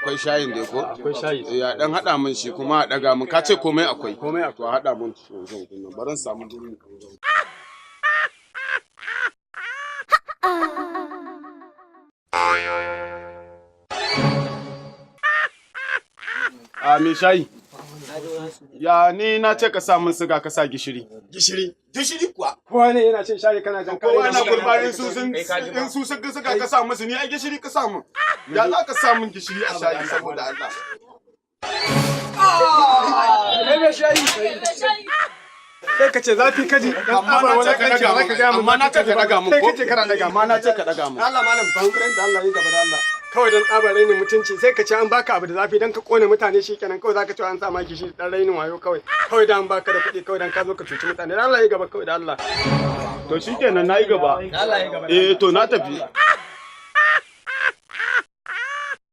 Akwai shayin dai ko? Akwai shayi. Eh, ya dan haɗa min shi kuma a ɗaga min. Ka ce komai akwai. Komai akwai. To a haɗa min yanzu nan. Bari in samu guri. A me shayi? Ya ni na ce ka sa min siga ka sa gishiri. Gishiri. Gishiri kuwa. Kowa ne yana cin shayi kana jan Kowa na gurbanin su sun in su sun siga ka sa musu, ni ai gishiri ka sa min. Ya za ka sa min gishiri a shayi saboda Allah? Kai mai shayi. Sai ka ce zafi kaji dan Amma tsabar na ce ka wani ɗaga zaka ga min. Amma na ce ka ɗaga min Sai ko? ka ce kana daga. Amma na ce ka ɗaga min. Allah malam ban da Allah yi gaba da Allah. Kawai dan tsabar rainin mutunci sai ka ce an baka abu da zafi dan ka kone mutane, shikenan kawai zaka ce an sa ma gishiri, dan rainin wayo kawai. Kawai dan baka da kuɗi, kawai dan ka zo ka cuci mutane. Dan Allah yi gaba kawai da Allah. To shikenan, na yi gaba. Allah yi gaba. Eh, to na tafi.